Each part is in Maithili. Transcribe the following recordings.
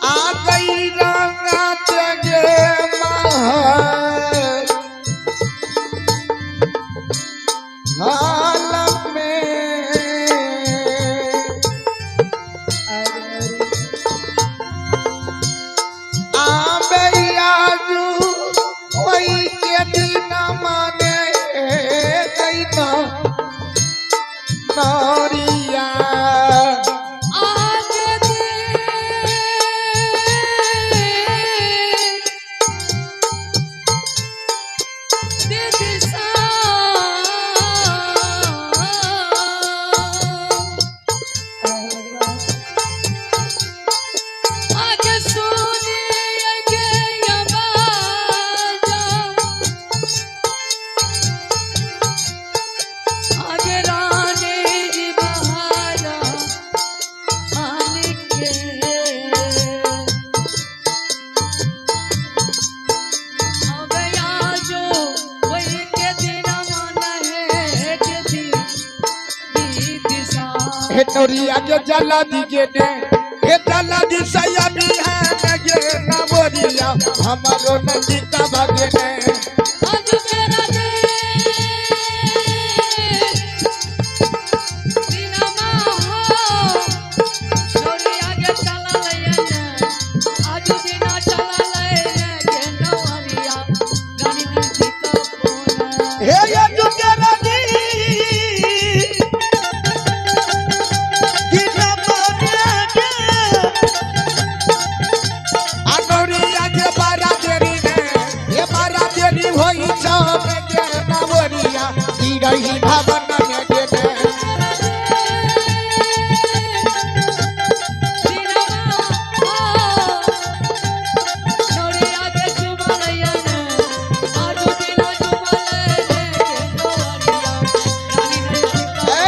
आ गई रंगा तेरे महल हाल में। आबे आजू वही के दिन माने गई ना नौरिया। आज दे दिशा आज सुनिए के आवाज़, आज रानी जी बहारा आने के। अब आजो वही के दिन मन है के दिन दिशा। हे नौरिया के जला दी के ने, हे जला दी सैया बिहान गे नवरिया हमारो नंदिता भगे ने। आज मेरा दे दिन माहो नौरी आगे चला लयन, आज बिना चला लयन के नौरिया रानी नंदी का फोन। हे ये जुगे नदी दिन माने के, आ नौरिया के बारा देरी ने, हे बारा देरी होई सब गे नवरिया ई रही भवन में गे ने। दिन माहो नौरी आगे चुमा लयन, आज बिना चुमा लयन के नौरिया रानी नंदी का। ए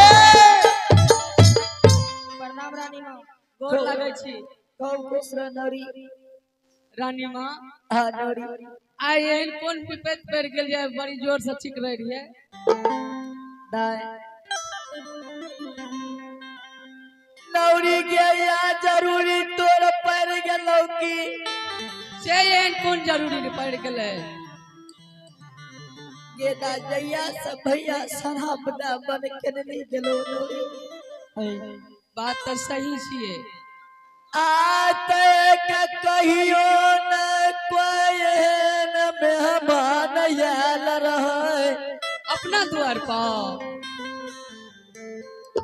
प्रणाम रानी माँ। गोर लगै छी। कहू खुश रह नौरी। रानी माँ। हाँ नौरी। आइ एहन कोन विपैत पड़ि गेल जे बड़ी जोर से चीख रहे रहियै? दाय नौरी के या जरूरी तोर पड़ गेलौ की? से एहन कोन जरूरी नहि पड़ि गेलै? गे दा जैया सब भैया शराब दा बन के नहीं गेलौ नौरी। बात तऽ सही छियै। आते के कहियो न कोई एहन मेहमान आयल रहे। अपना दुआर पर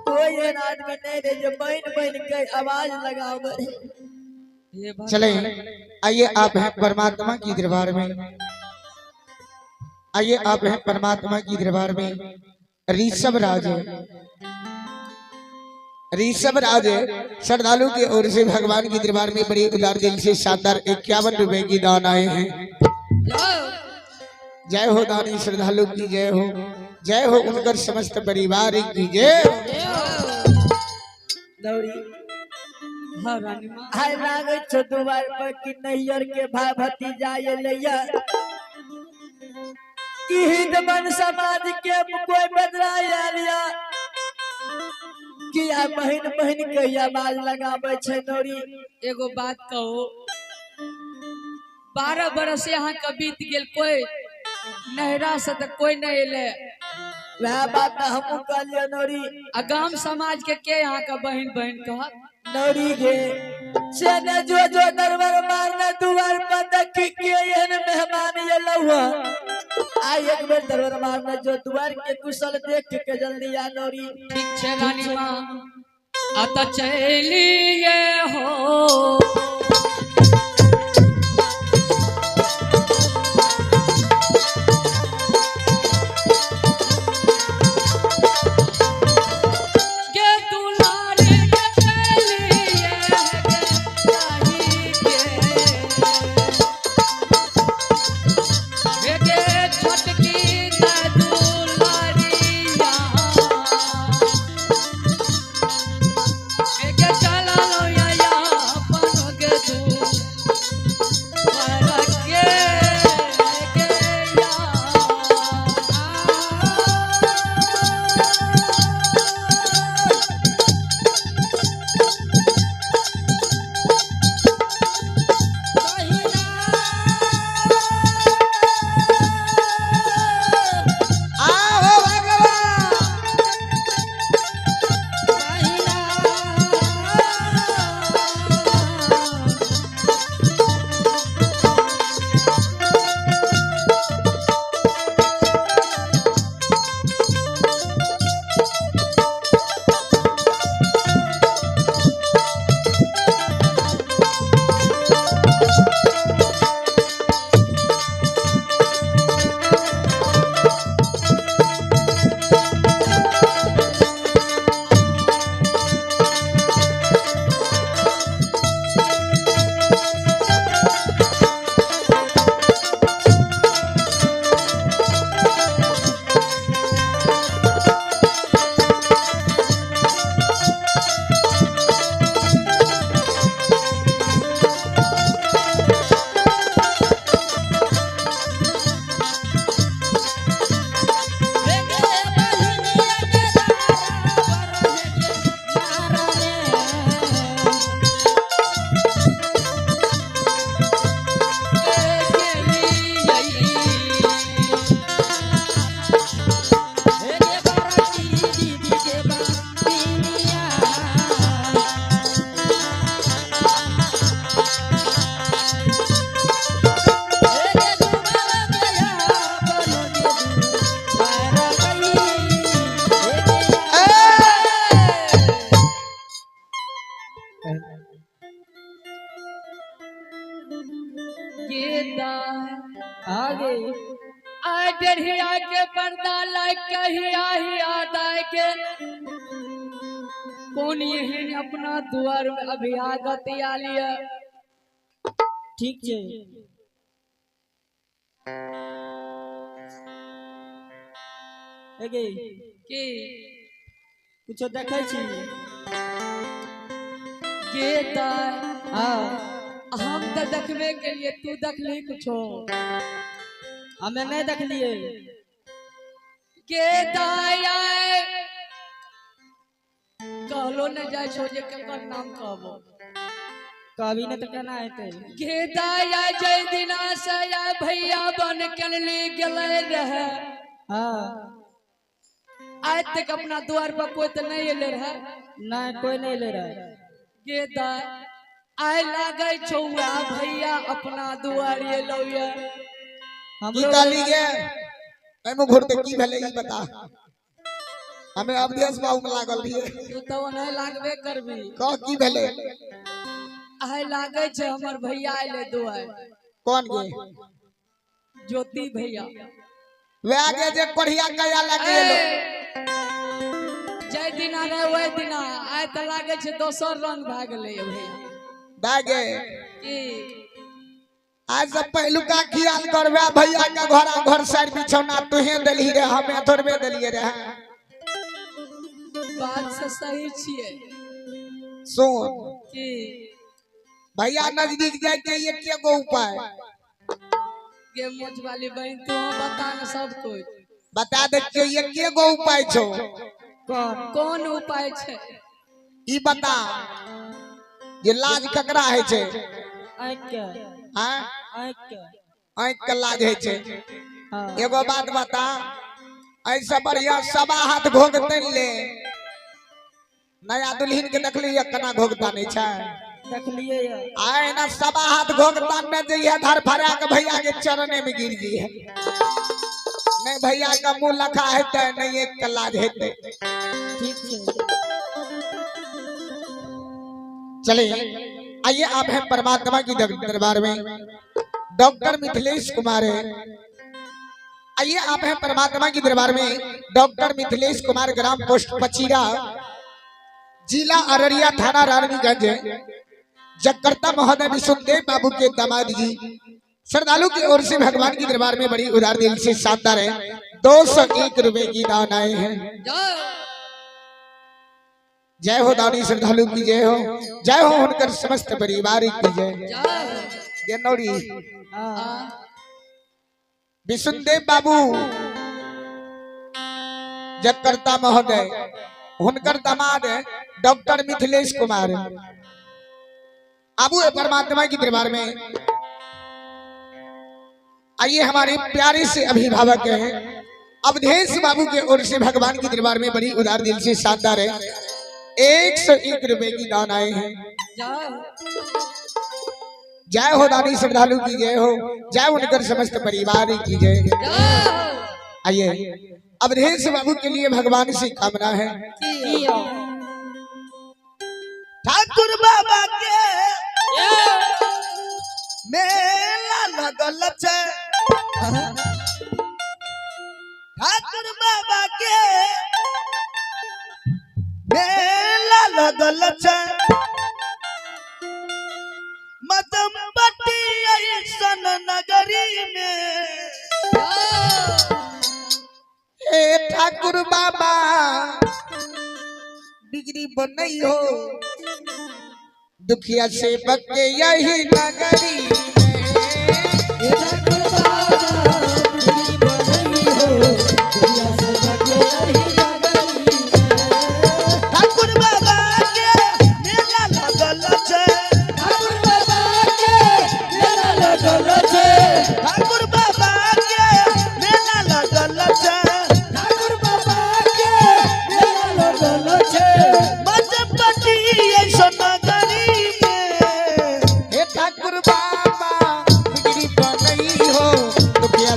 कोई एहन आदमी नहीं रहे जो बन बन के आवाज लगावे। हे भगवान। चले आइए, आप हैं परमात्मा की दरबार में। आइए आप हैं परमात्मा की दरबार में। ऋषभ राज, ऋषभ राज श्रद्धालु की ओर से भगवान की दरबार में बड़ी उदार दिल से शानदार 51 रुपए की दान आए हैं। जाओ। जय हो दानी श्रद्धालु की जय हो, जय हो उनकर समस्त परिवार की जय हो। नौरी। हाँ रानी माँ। हाय लागै छौ दुआर पर कि नैहर के भाई भतीजा एलैया कि हिंदमन समाज के कोई बदला आयल या कि आ बहिन बहिन के आवाज लगाबै छै नौरी। एगो बात कहो, 12 बरस यहाँ के बीत गेल, कोई नहरा से तऽ कोई नहीं एले। वएह बात तऽ हमहूँ कहलियै नौरी। आ गाम समाज के यहाँ के बहिन बहिन कहत? नौरी गे से ने जो जो दरबार मारने दुआर पर देखी के एहन मेहमान एलौ हँ। आ एक बेर दरबार मारने जो दुआर के कुशल देख के जल्दी आ नौरी। ठीक छै रानी माँ, आ तऽ चलिए हो। के दुलारे के चलिए गे जाही के। हे गे छोटकी ता दुलारिया, हे गे चललो या गेदा आगे आ डेढ़िया के पर्दा लाग के हिया हिया दाय के कौन यही अपना द्वार में अभियागत आलिया। ठीक छै। एगे की कुछो देखै छी? गेदा हाँ हम तो देखबे के लिए, तू देखली कुछो? हमे नहीं देखलिए। के दाया कहलो न जाय छो जे केकर नाम कहबो। कभी नहीं तो केना हेतै? के दाया जय दिना से या भैया बन के गेलै रहे। हाँ आज तक अपना द्वार पर कोई तो नहीं एले रहे। नहीं कोई नहीं ले रहा। के दा आय लागै छौआ भैया अपना द्वार एलौ ये। की हमरो कहली गे? एहिमे घुरते की भेलै ई बता। हमे अवधेश बाबू में लागल रहिए। तू तो ओनाहि लागबे करबी। कह की भेलै? आय लागै छै हमर भैया एले दुआर। कौन गे? ज्योति भैया। वएह गे जे कोढ़िया कया लगे एलो। जय दिना रे वही दिना आय तऽ लागै छै दोसर रंग भए गेलै भैया। भए गे की आज सब पहिलुका ख्याल करबे भैया के घरा घर साइड बिछौना तुहे देलही रे, हमे थोड़बे देलिए रे। बात से सही छियै। सुन की भैया नजदीक जाय के एक गो उपाय। गे मोच वाली बहन तू बता न सब कुछ। बता दे के एक गो उपाय छौ। कौन कौन उपाय छै? ई बता जे लाज ककरा होइ छै? आँखि के। हाँ आँखि के। आँखि के लाज होइ छै। हाँ एगो बात बता, ऐसे बढ़िया सवा हाथ घोघ तनि ले। नया दुल्हन के देखली केना घोघ तानै छै? देखलिए आए ना सवा हाथ घोघ तानने जइहे धर फरा के भैया के चरने में गिर जइहे। नहीं भैया का मुंह लखा हेतै, नहीं एक के लाज हेतै। ठीक छै। चले आइए, आप हैं परमात्मा की दरबार में। डॉक्टर मिथिलेश कुमार है। आइए आप हैं परमात्मा की दरबार में। डॉक्टर मिथिलेश कुमार, ग्राम पोस्ट पचीरा, जिला अररिया, थाना रानीगंज। जगकर्ता महोदय विष्णुदेव बाबू के दामाद जी श्रद्धालु की ओर से भगवान की दरबार में बड़ी उदार दिल से शानदार है 201 रुपए की दान आए हैं। जय हो दानी श्रद्धालु की जय हो, जय हो उनकर समस्त परिवार की जय। गेनौरी विष्णुदेव बाबू जगकर्ता महोदय हुनकर दामाद डॉक्टर मिथिलेश कुमार आबू परमात्मा की दरबार में। आइए हमारे प्यारे से अभिभावक हैं अवधेश बाबू के ओर से भगवान की दरबार में बड़ी उदार दिल से शानदार है 101 रुपए की दान आए हैं। जय हो दानी श्रद्धालु की जय हो, जय उनकर समस्त परिवार की जय। आइए अवधेश बाबू के लिए भगवान से कामना है। ठाकुर बाबा के मेला लगल छै, ठाकुर बाबा के मेला लगल छै, मदमपट्टी ऐसन नगरी में। हे ठाकुर बाबा बिगड़ी बनई हो, दुखिया से बके यही नगरी में। ठाकुर बाबा बिगड़ी बनई हो, दुखिया से बके यही नगरी में। ठाकुर बाबा के मेला लगल छै, ठाकुर बाबा के मेला लगल छै, ठाकुर बाबा के मेला लगल छै, ठाकुर बाबा के मेला लगल छै, मदमपट्टी ऐसन नगरी में। हे ठाकुर बाबा बिगड़ी बनई हो, दुखिया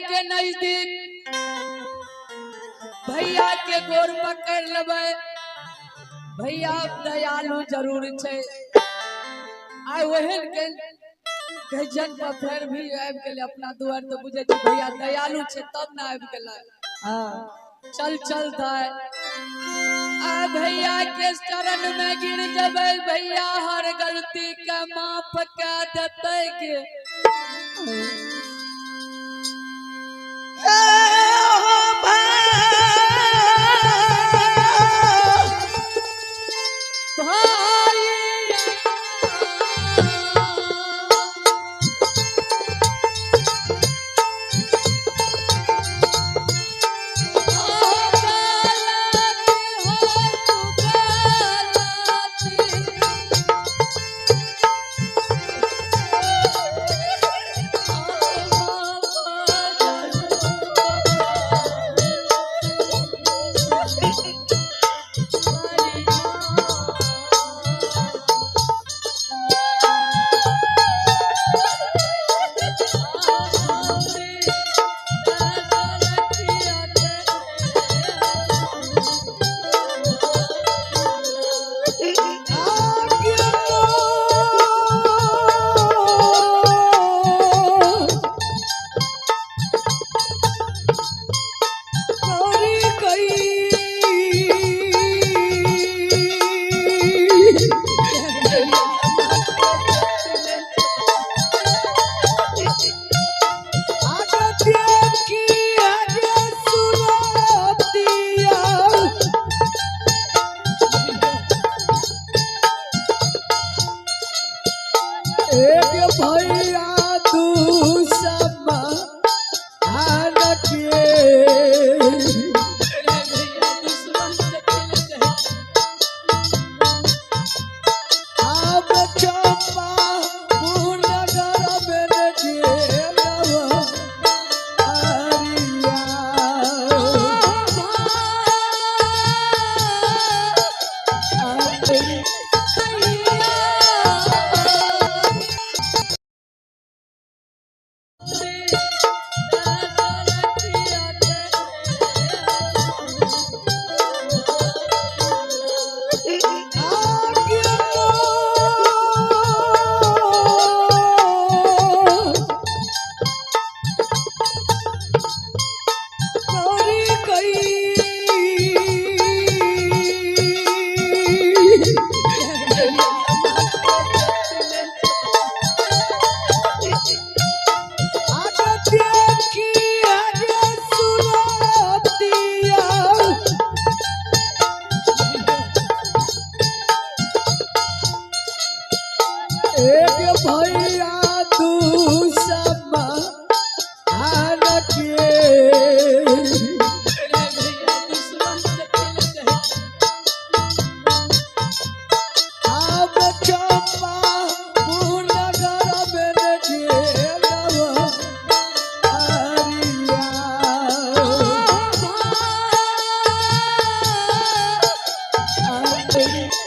के नजदीक, भैया के गोर पकड़ लेबै, भैया दयालु जरूर छै। आइ ओहन के गजन पर फेर भी आबि गेलै अपना दुआर, तऽ बुझै छै भैया दयालु छै तब ने आबि गेलै। चल चल दाय, आ भैया के शरण में गिर जबै, भैया हर गलती के माफ कऽ देतै के। Thank you.